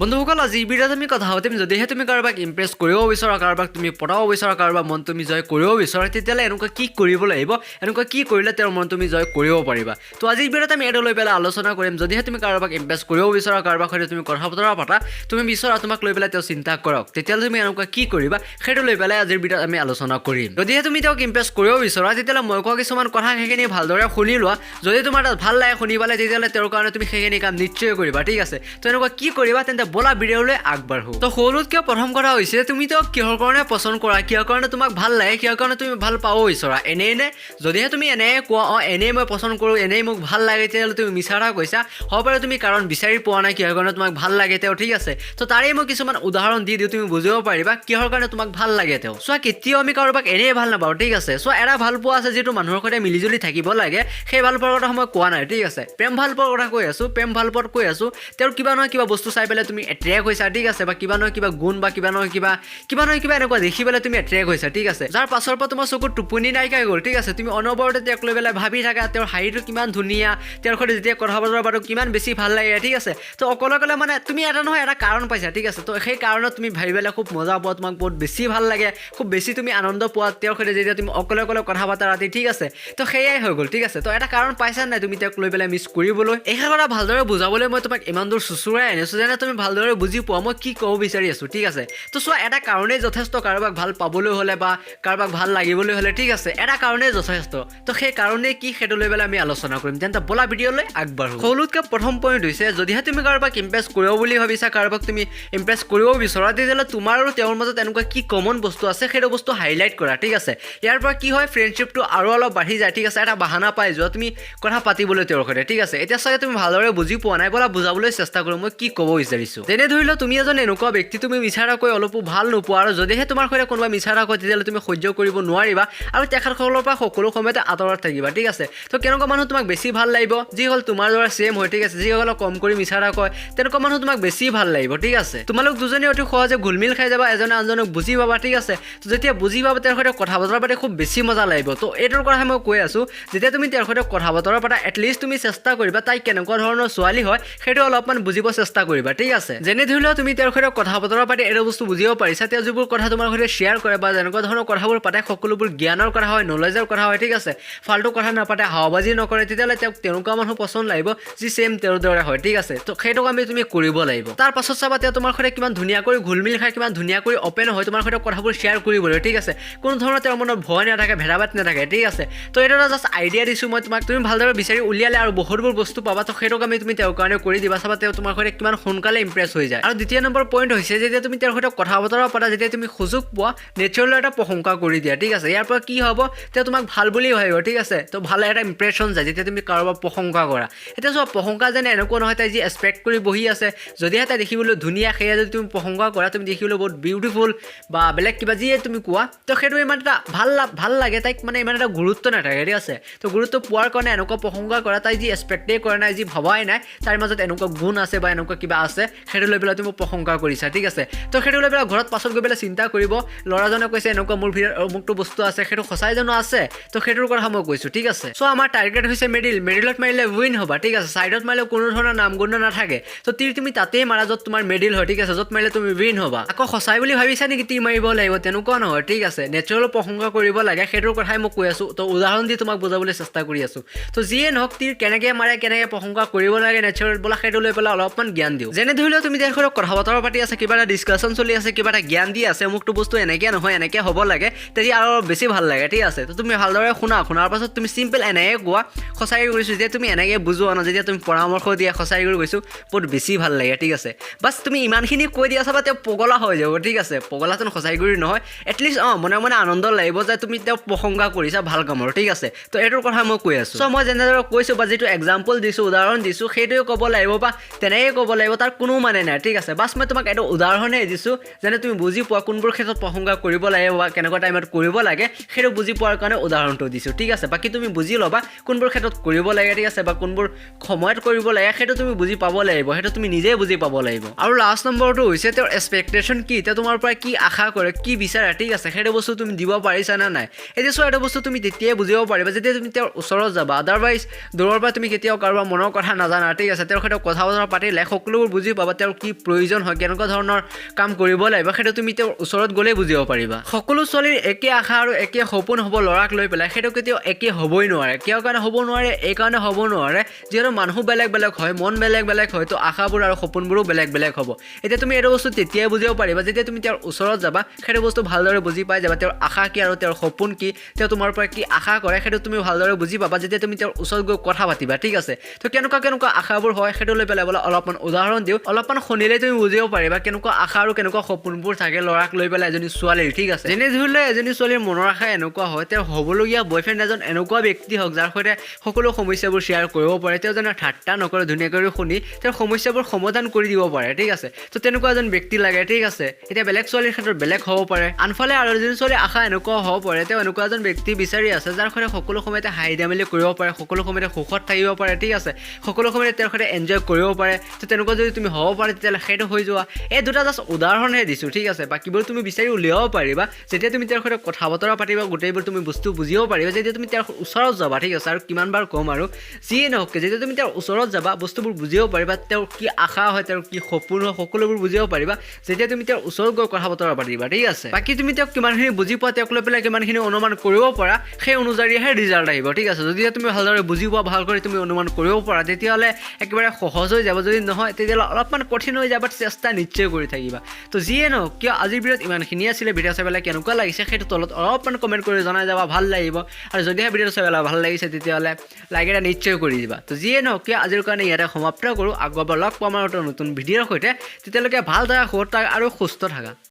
বন্ধুসকল, আজি এই ভিডিঅ'ত আমি কথা পাতিম, যদিহে তুমি কাৰোবাক ইমপ্ৰেছ কৰিব বিচৰা, কাৰোবাক তুমি পটাব বিচৰা, কাৰোবাৰ মন তুমি জয় কৰিব বিচৰা, তেতিয়াহ'লে এনেকুৱা কি কৰিব লাগিব, এনেকুৱা কি কৰিলে তেওঁৰ মন তুমি জয় কৰিব পাৰিবা। তো আজিৰ ভিডিঅ'ত আমি এইটো লৈ পেলাই আলোচনা কৰিম। যদিহে তুমি কাৰোবাক ইমপ্ৰেছ কৰিব বিচৰা, কাৰোবাৰ সৈতে তুমি কথা বতৰা পাতা, তুমি বিচৰা তোমাক লৈ পেলাই তেওঁ চিন্তা কৰক, তেতিয়াহ'লে তুমি এনেকুৱা কি কৰিবা, সেইটো লৈ পেলাই আজিৰ ভিডিঅ'ত আমি আলোচনা কৰিম। যদিহে তুমি তেওঁক ইমপ্ৰেছ কৰিব বিচৰা, তেতিয়াহ'লে মই কোৱা কিছুমান কথা সেইখিনি ভালদৰে শুনি লোৱা। যদি তোমাৰ তাত ভাল লাগে শুনি পালে, তেতিয়াহ'লে তেওঁৰ কাৰণে তুমি সেইখিনি কাম নিশ্চয় কৰিবা, ঠিক আছে? তো এনেকুৱা কি কৰিবা? তেন্তে ব'লা, ভিডিঅ'লৈ আগবাঢ়ো। তো সকলোতকৈ প্ৰথম কথা হৈছে, তুমি তেওঁক কিহৰ কাৰণে পচন্দ কৰা, কিহৰ কাৰণে তোমাক ভাল লাগে, কিহৰ কাৰণে তুমি ভাল পাব বিচৰা? এনেই নে? যদিহে তুমি এনেই কোৱা, অঁ, এনেই মই পচন্দ কৰোঁ, এনেই মোক ভাল লাগে, তেতিয়াহ'লে তুমি মিছা কথা কৈছা। হ'ব পাৰে তুমি কাৰণ বিচাৰি পোৱা নাই কিহৰ কাৰণে তোমাক ভাল লাগে তেওঁ, ঠিক আছে? তো তাৰেই মই কিছুমান উদাহৰণ দি দিওঁ, তুমি বুজিব পাৰিবা কিহৰ কাৰণে তোমাক ভাল লাগে তেওঁ। চোৱা, কেতিয়াও আমি কাৰোবাক এনেই ভাল নাপাওঁ, ঠিক আছে? চোৱা, এটা ভাল পোৱা আছে যিটো মানুহৰ সৈতে মিলিজুলি থাকিব লাগে, সেই ভাল পোৱাৰ কথা মই কোৱা নাই, ঠিক আছে? প্ৰেম ভাল পোৱাৰ কথা কৈ আছোঁ। প্ৰেম ভাল পোৱাত কৈ আছোঁ, তেওঁৰ কিবা নহয় কিবা বস্তু চাই পেলাই তুমি এট্ৰেক্ট হৈছা, ঠিক আছে? বা কিবা নহয় কিবা গুণ বা কিবা নহয় কিবা এনেকুৱা দেখি পেলাই তুমি এট্ৰেক্ট হৈছা, ঠিক আছে? যাৰ পাছৰ পৰা তোমাৰ চকুত টোপনি নাইকিয়া হৈ গ'ল, ঠিক আছে? তুমি অনবৰতে তেওঁক লৈ পেলাই ভাবি থাকা, তেওঁৰ হাঁহিটো কিমান ধুনীয়া, তেওঁৰ সৈতে যেতিয়া কথা বতৰা পাতো কিমান বেছি ভাল লাগে, ঠিক আছে? তো অকলে অকলে মানে তুমি এটা নহয় এটা কাৰণ পাইছা, ঠিক আছে? তো সেই কাৰণত তুমি ভাবি পেলাই খুব মজা পোৱা, তোমাক বহুত বেছি ভাল লাগে, খুব বেছি তুমি আনন্দ পোৱা তেওঁৰ সৈতে যেতিয়া তুমি অকলে অকলে কথা পাতা ৰাতি, ঠিক আছে? তো সেয়াই হৈ গ'ল, ঠিক আছে? তো এটা কাৰণ পাইছা নাই তুমি তেওঁক লৈ পেলাই মিছ কৰিবলৈ? এইষাৰ কথা ভালদৰে বুজাবলৈ মই তোমাক ইমান দূৰ চুচুৰাই আনিছোঁ, যেনে তুমি ভালদৰে বুজি পোৱা মই কি ক'ব বিচাৰি আছোঁ, ঠিক আছে? তো চোৱা, এটা কাৰণেই যথেষ্ট কাৰোবাক ভাল পাবলৈ হ'লে বা কাৰোবাক ভাল লাগিবলৈ হ'লে, ঠিক আছে? এটা কাৰণেই যথেষ্ট। তো সেই কাৰণেই কি, সেইটো লৈ পেলাই আমি আলোচনা কৰিম। তেন্তে ব'লা, ভিডিঅ'লৈ আগবাঢ়ো। সকলোতকৈ প্ৰথম পইণ্ট হৈছে, যদিহে তুমি কাৰোবাক ইমপ্ৰেছ কৰিব বুলি ভাবিছা, কাৰোবাক তুমি ইমপ্ৰেছ কৰিব বিচৰা, তেতিয়াহ'লে তোমাৰ আৰু তেওঁৰ মাজত এনেকুৱা কি কমন বস্তু আছে, সেইটো বস্তু হাইলাইট কৰা, ঠিক আছে? ইয়াৰ পৰা কি হয়, ফ্ৰেণ্ডশ্বিপটো আৰু অলপ বাঢ়ি যায়, ঠিক আছে? এটা বাহানা পাই যোৱা তুমি কথা পাতিবলৈ তেওঁৰ সৈতে, ঠিক আছে? এতিয়া চাগে তুমি ভালদৰে বুজি পোৱা নাই, ব'লা বুজাবলৈ চেষ্টা কৰোঁ মই কি ক'ব বিচাৰিছোঁ। যেনে ধৰি লোৱা, তুমি এজন এনেকুৱা ব্যক্তি, তুমি মিছা কথা কৈ অলপো ভাল নোপোৱা আৰু যদিহে তোমাৰ সৈতে কোনোবা মিছা কথা কয়, তেতিয়াহ'লে তুমি সহ্য কৰিব নোৱাৰিবা আৰু তেখেতসকলৰ পৰা সকলো সময়তে আঁতৰত থাকিবা, ঠিক আছে? তো কেনেকুৱা মানুহ তোমাক বেছি ভাল লাগিব? যিসকল তোমাৰ দৰে ছেম হয়, ঠিক আছে? যিসকলে কম কৰি মিছা কথা কয়, তেনেকুৱা মানুহ তোমাক বেছি ভাল লাগিব, ঠিক আছে? তোমালোক দুজনী অতি সহজে ঘুলমিল খাই যাবা, এজনে আনজনক বুজি পাবা, ঠিক আছে? তো যেতিয়া বুজি পাবা, তেওঁৰ সৈতে কথা বতৰা পাতি খুব বেছি মজা লাগিব। তো এইটোৰ কথা মই কৈ আছোঁ, যেতিয়া তুমি তেওঁৰ সৈতে কথা বতৰা পাতা, এটলিষ্ট তুমি চেষ্টা কৰিবা তাই কেনেকুৱা ধৰণৰ ছোৱালী হয়, সেইটো অলপমান বুজিব চেষ্টা কৰিবা, ঠিক আছে? যেনে ধৰি লোৱা, তুমি তেওঁৰ সৈতে কথা বতৰা পাতি এইটো বস্তু বুজিব পাৰিছা, তেওঁ যিবোৰ কথা তোমাৰ সৈতে শ্বেয়াৰ কৰে বা যেনেকুৱা ধৰণৰ কথাবোৰ পাতে, সকলোবোৰ জ্ঞানৰ কথা হয়, নলেজৰ কথা হয়, ঠিক আছে? ফাল্টু কথা নাপাতে, হাৱাবাজি নকৰে, তেতিয়াহ'লে তেওঁক তেনেকুৱা মানুহ পচন্দ লাগিব যি ছেম তেওঁৰ দৰে হয়, ঠিক আছে? তো সেইটো আমি তুমি কৰিব লাগিব। তাৰ পাছত চাবা, তেওঁ তোমাৰ সৈতে কিমান ধুনীয়াকৈ ঘুলমিল খাই, কিমান ধুনীয়াকৈ অ'পেন হয় তোমাৰ সৈতে কথাবোৰ শ্বেয়াৰ কৰিবলৈ, ঠিক আছে? কোনো ধৰণৰ তেওঁৰ মনত ভয় নাথাকে, ভেদাভেদ নাথাকে, ঠিক আছে? তো এইটো এটা জাষ্ট আইডিয়া দিছোঁ মই তোমাক। তুমি ভালদৰে বিচাৰি উলিয়ালে আৰু বহুতবোৰ বস্তু পাবা। তো সেইটো আমি তুমি তেওঁৰ কাৰণে কৰি দিবা, চাবা তেওঁ তোমাৰ সৈতে কিমান সোনকালে ইমপ্ৰেছ হৈ যায়। আৰু দ্বিতীয় নম্বৰ পইণ্ট হৈছে, যেতিয়া তুমি তেওঁৰ সৈতে কথা বতৰা পাতা, যেতিয়া তুমি সুযোগ পোৱা, নেচাৰেল এটা প্ৰশংসা কৰি দিয়া, ঠিক আছে? ইয়াৰ পৰা কি হ'ব? তেওঁ তোমাক ভাল বুলি ভাবিব, ঠিক আছে? তো ভাল এটা ইমপ্ৰেশ্যন যায় যেতিয়া তুমি কাৰোবাৰ প্ৰশংসা কৰা। এতিয়া চোৱা, প্ৰশংসা যেনে এনেকুৱা নহয়, তাই যি এক্সপেক্ট কৰি বহি আছে, যদিহে তাই দেখিবলৈ ধুনীয়া, সেয়া যদি তুমি প্ৰশংসা কৰা, তুমি দেখিবলৈ বহুত বিউটিফুল বা বেলেগ কিবা যিয়ে তুমি কোৱা, তো সেইটো ইমান এটা ভাল লাগে তাইক, মানে ইমান এটা গুৰুত্ব নাথাকে, ঠিক আছে? তো গুৰুত্ব পোৱাৰ কাৰণে এনেকুৱা প্ৰশংসা কৰা, তাই যি এক্সপেক্টেই কৰা নাই, যি ভবাই নাই তাইৰ মাজত এনেকুৱা গুণ আছে বা এনেকুৱা কিবা আছে, সেইটো লৈ পেলাই তুমি প্ৰশংসা কৰিছা, ঠিক আছে? তো সেইটো লৈ পেলাই ঘৰত পাছত গৈ পেলাই চিন্তা কৰিব, ল'ৰাজনে কৈছে এনেকুৱা মোৰ ভিতৰত অমুকটো বস্তু আছে, সেইটো সঁচাই জানো আছে? তো সেইটোৰ কথা মই কৈছোঁ, ঠিক আছে? চ' আমাৰ টাৰ্গেট হৈছে মিডিল। মিডিলত মাৰিলে উইন হ'বা, ঠিক আছে? ছাইডত মাৰিলে কোনো ধৰণৰ নাম গোন্ধ নাথাকে। তো তীৰ তুমি তাতেই মাৰা য'ত তোমাৰ মিডিল হয়, ঠিক আছে? য'ত মাৰিলে তুমি উইন হ'বা। আকৌ সঁচাই বুলি ভাবিছা নেকি তীৰ মাৰিব লাগিব? তেনেকুৱা নহয়, ঠিক আছে? নেচাৰেল প্ৰশংসা কৰিব লাগে, সেইটোৰ কথাই মই কৈ আছোঁ। তো উদাহৰণ দি তোমাক বুজাবলৈ চেষ্টা কৰি আছোঁ। তো যিয়ে নহওক, তীৰ কেনেকৈ মাৰে, কেনেকৈ প্ৰশংসা কৰিব লাগে নেচাৰেল, বোলা সেইটো লৈ পেলাই অলপমান জ্ঞান দিওঁ। যেনে ধৰি লোৱা, তুমি তেওঁৰ সৈতে কথা বতৰা পাতি আছে, কিবা এটা ডিছকাশ্যন চলি আছে, কিবা এটা জ্ঞান দি আছে, অমুকটো বস্তু এনেকৈ নহয়, এনেকৈ হ'ব লাগে, তেতিয়া আৰু অলপ বেছি ভাল লাগে, ঠিক আছে? তো তুমি ভালদৰে শুনা। শুনাৰ পাছত তুমি চিম্পল এনেকৈ কোৱা, সঁচাকৈ কৈছোঁ, যেতিয়া তুমি এনেকৈ বুজোৱা ন, যেতিয়া তুমি পৰামৰ্শ দিয়া, সঁচাকৈ কৰি কৈছোঁ, বহুত বেছি ভাল লাগে, ঠিক আছে? বাছ, তুমি ইমানখিনি কৈ দিয়া, চাবা তেওঁ পগলা হৈ যাব, ঠিক আছে? পগলাটো সঁচাই কৰি নহয়, এটলিষ্ট অঁ মনে মনে আনন্দ লাগিব যে তুমি তেওঁক প্ৰশংসা কৰিছা ভাল কামৰ, ঠিক আছে? তো এইটোৰ কথা মই কৈ আছোঁ। চ' মই যেনেদৰে কৈছোঁ বা যিটো এক্সাম্পল দিছোঁ, উদাহৰণ দিছোঁ, সেইটোৱে ক'ব লাগিব বা তেনেকৈ ক'ব লাগিব, তাৰ কোনো মানে নাই, ঠিক আছে? বাছ, মই তোমাক এইটো উদাহৰণহে দিছোঁ, যেনে তুমি বুজি পোৱা কোনবোৰ ক্ষেত্ৰত প্ৰশংসা কৰিব লাগে বা কেনেকুৱা টাইমত কৰিব লাগে, সেইটো বুজি পোৱাৰ কাৰণে উদাহৰণটো দিছোঁ, ঠিক আছে? বাকী তুমি বুজি ল'বা কোনবোৰ ক্ষেত্ৰত কৰিব লাগে, ঠিক আছে? বা কোনবোৰ সময়ত কৰিব লাগে, সেইটো তুমি বুজি পাব লাগিব, সেইটো তুমি নিজেই বুজি পাব লাগিব। আৰু লাষ্ট নম্বৰটো হৈছে, তেওঁৰ এক্সপেক্টেশ্যন কি, তেওঁ তোমাৰ পৰা কি আশা কৰে, কি বিচাৰে, ঠিক আছে? সেইটো বস্তু তুমি দিব পাৰিছা নে নাই? এতিয়া চোৱা, এইটো বস্তু তুমি তেতিয়াই বুজিব পাৰিবা যেতিয়া তুমি তেওঁৰ ওচৰত যাবা। আদাৰৱাইজ দূৰৰ পৰা তুমি কেতিয়াও কাৰোবাৰ মনৰ কথা নাজানা, ঠিক আছে? তেওঁৰ সৈতে কথা বতৰা পাতিলে সকলোবোৰ বুজি পাবা। তেওঁৰ কি প্ৰয়োজন হয়, কেনেকুৱা ধৰণৰ কাম কৰিব লাগিব, সেইটো তুমি তেওঁৰ ওচৰত গ'লেই বুজিব পাৰিবা। সকলো ছোৱালীৰ একে আশা আৰু একে সপোন হ'ব ল'ৰাক লৈ পেলাই, সেইটো কেতিয়াও একে হ'বই নোৱাৰে। কিয় কাৰণে হ'ব নোৱাৰে? এইকাৰণে হ'ব নোৱাৰে, যিহেতু মানুহ বেলেগ বেলেগ হয়, মন বেলেগ বেলেগ হয়, তো আশাবোৰ আৰু সপোনবোৰো বেলেগ বেলেগ হ'ব। এতিয়া তুমি এইটো বস্তু তেতিয়াই বুজিব পাৰিবা যেতিয়া তুমি তেওঁৰ ওচৰত যাবা, সেইটো বস্তু ভালদৰে বুজি পাই যাবা, তেওঁৰ আশা কি আৰু তেওঁৰ সপোন কি, তেওঁ তোমাৰ পৰা কি আশা কৰে, সেইটো তুমি ভালদৰে বুজি পাবা যেতিয়া তুমি তেওঁৰ ওচৰত গৈ কথা পাতিবা, ঠিক আছে? তো কেনেকুৱা কেনেকুৱা আশাবোৰ হয়, সেইটো লৈ পেলাই বোলে অলপমান উদাহৰণ দিওঁ। অলপমান শুনিলেই তুমি বুজিব পাৰিবা কেনেকুৱা আশা আৰু কেনেকুৱা সপোনবোৰ থাকে ল'ৰাক লৈ পেলাই এজনী ছোৱালীৰ, ঠিক আছে? যেনে ধৰি লোৱা, এজনী ছোৱালীৰ মনৰ আশা এনেকুৱা হয়, তেওঁৰ হ'বলগীয়া বয়ফ্ৰেণ্ড এজন এনেকুৱা ব্যক্তি হওক যাৰ সৈতে সকলো সমস্যাবোৰ শ্বেয়াৰ কৰিব পাৰে, তেওঁ যেনে ঠাট্টা নকৰে, ধুনীয়াকৈ শুনি তেওঁৰ সমস্যাবোৰ সমাধান কৰি দিব পাৰে, ঠিক আছে? তো তেনেকুৱা এজন ব্যক্তি লাগে, ঠিক আছে? এতিয়া বেলেগ ছোৱালীৰ ক্ষেত্ৰত বেলেগ হ'ব পাৰে। আনফালে আৰু এজনী ছোৱালীৰ আশা এনেকুৱা হ'ব পাৰে, তেওঁ এনেকুৱা এজন ব্যক্তি বিচাৰি আছে যাৰ সৈতে সকলো সময়তে হাঁহি ধেমালি কৰিব পাৰে, সকলো সময়তে সুখত থাকিব পাৰে, ঠিক আছে? সকলো সময়তে তেওঁৰ সৈতে এনজয় কৰিব পাৰে। তো তেনেকুৱা যদি তুমি হ'ব পাৰে, তেতিয়াহ'লে সেইটো হৈ যোৱা। এই দুটা জাষ্ট উদাহৰণহে দিছোঁ, ঠিক আছে? বাকীবোৰ তুমি বিচাৰি উলিয়াব পাৰিবা যেতিয়া তুমি তেওঁৰ সৈতে কথা বতৰা পাতিবা। গোটেইবোৰ তুমি বস্তু বুজিব পাৰিবা যেতিয়া তুমি তেওঁৰ ওচৰত যাবা, ঠিক আছে? আৰু কিমান বাৰ ক'ম আৰু, যিয়ে নহওক, যেতিয়া তুমি তেওঁৰ ওচৰত যাবা, বস্তুবোৰ বুজিব পাৰিবা। তেওঁৰ কি আশা হয়, তেওঁৰ কি সপোন হয়, সকলোবোৰ বুজিব পাৰিবা যেতিয়া তুমি তেওঁৰ ওচৰত গৈ কথা বতৰা পাতিবা, ঠিক আছে? বাকী তুমি তেওঁক কিমানখিনি বুজি পোৱা, তেওঁক লৈ পেলাই কিমানখিনি অনুমান কৰিব পৰা, সেই অনুযায়ীহে ৰিজাল্ট আহিব, ঠিক আছে? যদি তুমি ভালদৰে বুজি পোৱা, ভালকৈ তুমি অনুমান কৰিব পৰা, তেতিয়াহ'লে একেবাৰে সহজ হৈ যাব। যদি নহয়, তেতিয়াহ'লে অলপমান কঠিন হৈ যাব। চেষ্টা নিশ্চয় কৰি থাকিবা। তো যিয়ে নহওক কিয়, আজিৰ ভিডিঅ'ত ইমানখিনিয়ে আছিলে। ভিডিঅ' চাই পেলাই কেনেকুৱা লাগিছে, সেইটো তলত অলপমান কমেণ্ট কৰি জনাই যাবা, ভাল লাগিব। আৰু যদিহে ভিডিঅ'টো চাই পেলাই ভাল লাগিছে, তেতিয়াহ'লে লাইক এটা নিশ্চয় কৰি দিবা। তো যিয়ে নহওক কিয়, আজিৰ কাৰণে ইয়াতে সমাপ্ত কৰোঁ। আকৌ এবাৰ লগ পাম আৰু এটা নতুন ভিডিঅ'ৰ সৈতে। তেতিয়ালৈকে ভাল থাকা, সুখত থাকা আৰু সুস্থ থাকা।